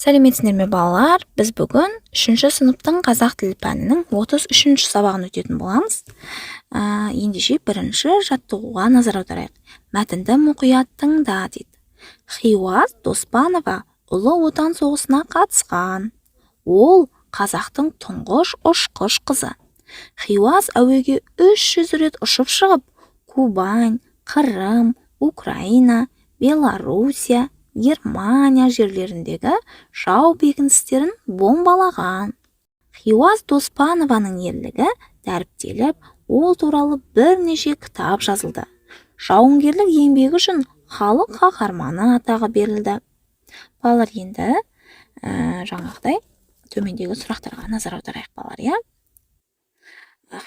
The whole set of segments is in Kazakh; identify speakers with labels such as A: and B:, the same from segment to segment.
A: Сәлеметсіңдер ме, балалар! Біз бүгін үшінші сыныптың қазақ тілі пәнінің 33-ші сабағын өтетін боламыз. Ендеше бірінші жаттығуға назар аударайық. Мәтінді мұқият тыңда дейді. Хиуаз Доспанова Ұлы Отан соғысына қатысқан. Ол қазақтың тұңғыш ұшқыш қызы. Хиуаз әуеге 300 рет ұшып шығып, Кубань, Қырым, Украина, Белоруссия, Германия жерлеріндегі жау бекіністерін бомбалаған. Хиуаз Доспанованың ерлігі дәріптеліп, ол туралы бірнеше кітап жазылды. Жауынгерлік еңбегі үшін Халық қаһарманы атағы берілді. Балалар, енді жаңағыдай төмендегі сұрақтарға назар аударайық, балалар, иә.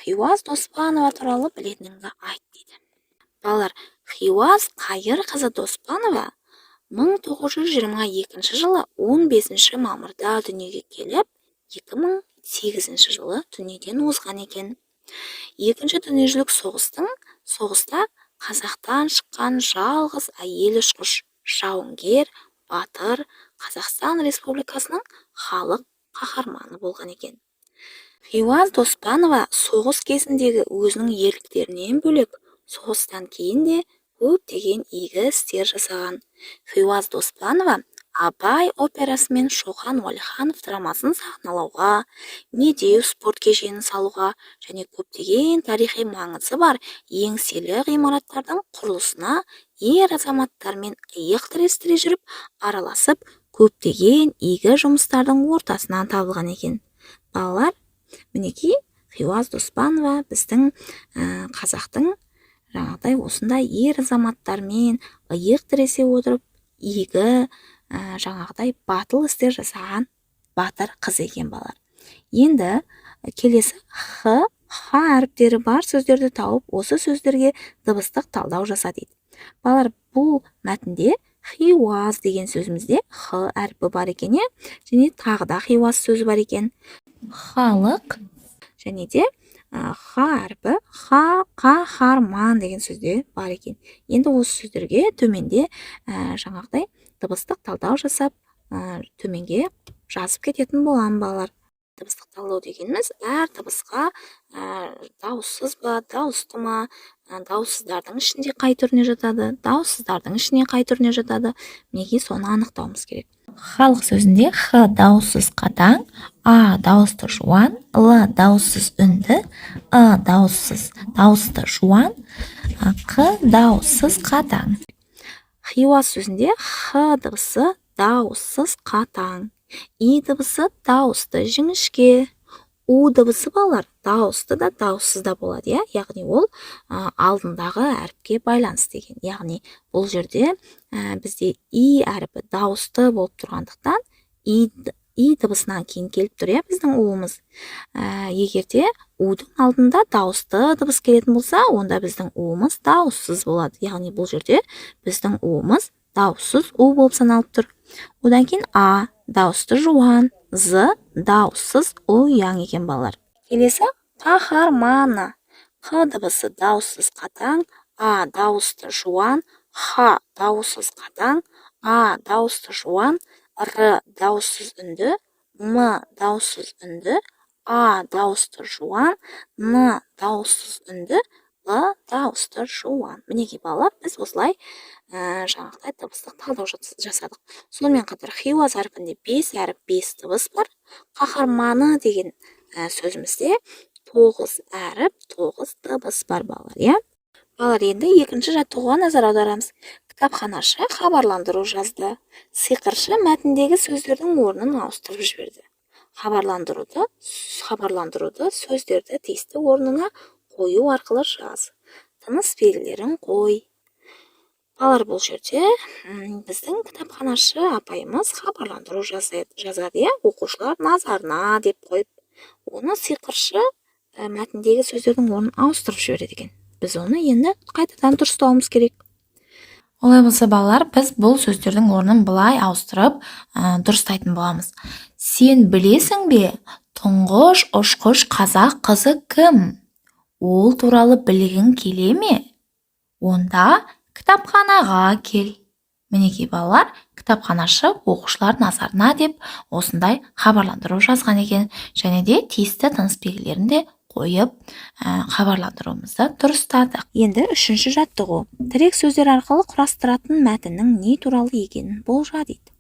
A: Хиуаз Доспанова туралы білетініңді айт дейді. Балалар, Хиуаз Қайырқызы Доспанова 1922 жылы 15 мамырда дүниеге келіп, 2008 жылы дүниеден озған екен. Екінші дүниежүзілік соғыста қазақтан шыққан жалғыз әйел ұшқыш, жауынгер, батыр, Қазақстан Республикасының халық қаһарманы болған екен. Хиуаз Доспанова соғыс кезіндегі өзінің ерліктерінен бөлек, соғыстан кейін де көптеген игі істер жасаған. Хиуаз Доспанова «Абай» операсы мен Шоқан Уәлиханов драмасын сахналауға, Медеу спорт кешенін салуға және көптеген тарихи маңызы бар еңселі ғимараттардың құрылысына ер азаматтармен иық тірестіре жүріп араласып, көптеген игі жұмыстардың ортасынан табылған екен. Балалар, мінекей, Хиуаз Доспанова біздің қазақтың жаңағыдай осындай ер азаматтармен иық тіресе отырып, игі, жаңағыдай батыл істер жасаған батыр қыз екен. Балалар, енді келесі х, х әріптері бар сөздерді тауып, осы сөздерге дыбыстық талдау жаса дейді. Балалар, бұл мәтінде «хиуаз» деген сөзімізде х әрпі бар екен, иә, және тағы да «хиуаз» сөзі бар екен, халық және де х әрпі ха, қаһарман деген сөзде бар екен. Енді осы сөздерге төменде жаңағыдай дыбыстық талдау жасап, төменге жазып кететін боламын. Балалар, дыбыстық талдау дегеніміз әр дыбысқа дауыссыз ба, дауысты ма, дауыссыздардың ішінде қай түріне жатады, дауыссыздардың ішіне қай түріне жатады, мінекей, соны анықтауымыз керек. «Халық» сөзінде х дауыссыз қатаң, а дауысты жуан, л дауыссыз үнді, ы дауыссыз дауысты жуан, қ дауыссыз қатаң. «Хиуаз» сөзінде х дыбысы дауыссыз қатаң, и дыбысы дауысты жіңішке, у дыбысы, балалар, дауысты да, дауыссыз да болады, иә, яғни ол алдындағы әріпке байланысты деген. Яғни бұл жерде бізде и әрпі дауысты болып тұрғандықтан, и дыбысынан кейін келіп тұр, иә, біздің уымыз. Егер де удың алдында дауысты дыбыс келетін болса, онда біздің уымыз дауыссыз болады. Яғни бұл жерде біздің уымыз дауыссыз у болып саналып тұр. Одан кейін а дауысты жуан, з дауыссыз ұяң екен. Балалар, келесі «қаһарманы». Қ дыбысы дауыссыз қатаң, а дауысты жуан, х дауыссыз қатаң, а дауысты жуан, р дауыссыз үнді, м дауыссыз үнді, а дауысты жуан, н дауыссыз үнді, л дауысты жуан. Мінекей, балалар, біз осылай жаңағыдай дыбыстық талдау жасадық. Сонымен қатар «хиуаз» әрпінде бес әріп, бес дыбыс бар. «Қаһарманы» деген сөзімізде тоғыз әріп, тоғыз дыбыс бар, балалар, иә. Балалар, енді екінші жаттығуға назар аударамыз. Кітапханашы хабарландыру жазды. Сиқыршы мәтіндегі сөздердің орнын ауыстырып жіберді. Хабарландыруды сөздерді тиісті орнына қою арқылы жаз, тыныс белгілерін қой. Балалар, бұл жерде біздің кітапханашы апайымыз хабарландыру жазады, иә, «Оқушылар назарына» деп қойып. Оны сиқыршы мәтіндегі сөздердің орнын ауыстырып жібереді екен. Біз оны енді қайтадан дұрыстауымыз керек.
B: Олай болса, балалар, біз бұл сөздердің орнын былай ауыстырып дұрыстайтын боламыз. Сен білесің бе, тұңғыш ұшқыш қазақ қызы кім? Ол туралы білгің келе ме? Онда кітапханаға кел. Мінекей, балалар, Кітапханашы оқушылар назарына деп осындай хабарландыру жазған екен және де тиісті тыныс белгілерін де қойып, хабарландыруымызды дұрыстадық.
A: Енді үшінші жаттығу. Тірек сөздер арқылы құрастыратын мәтіннің не туралы екенін болжа дейді.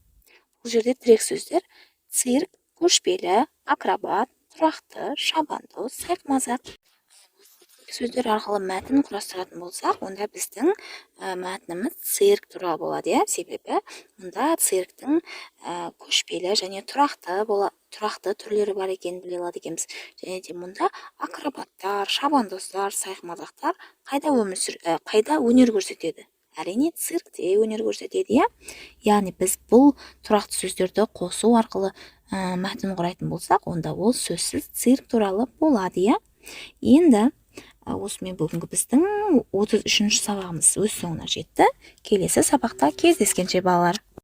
A: Бұл жерде тірек сөздер: цирк, көшпелі, акробат, тұрақты, шабандоз, сайқымазақ. Сөздер арқылы мәтін құрастыратын болсақ, онда біздің мәтініміз цирк туралы болады, иә. Себебі мұнда цирктің көшпелі және тұрақты түрлері бар екенін біле алады екенбіз. Және де мұнда акробаттар, шабандоздар, сайқымазақтар қайда өнер көрсетеді? Әрине, циркте өнер көрсетеді, иә. Яғни біз бұл тұрақты сөздерді қосу арқылы мәтін құрайтын болсақ, онда ол сөзсіз цирк туралы болады, иә. Енді осымен бүгінгі біздің 33-сабағымыз өз соңына жетті. Келесі сабақта кездескенше, балалар!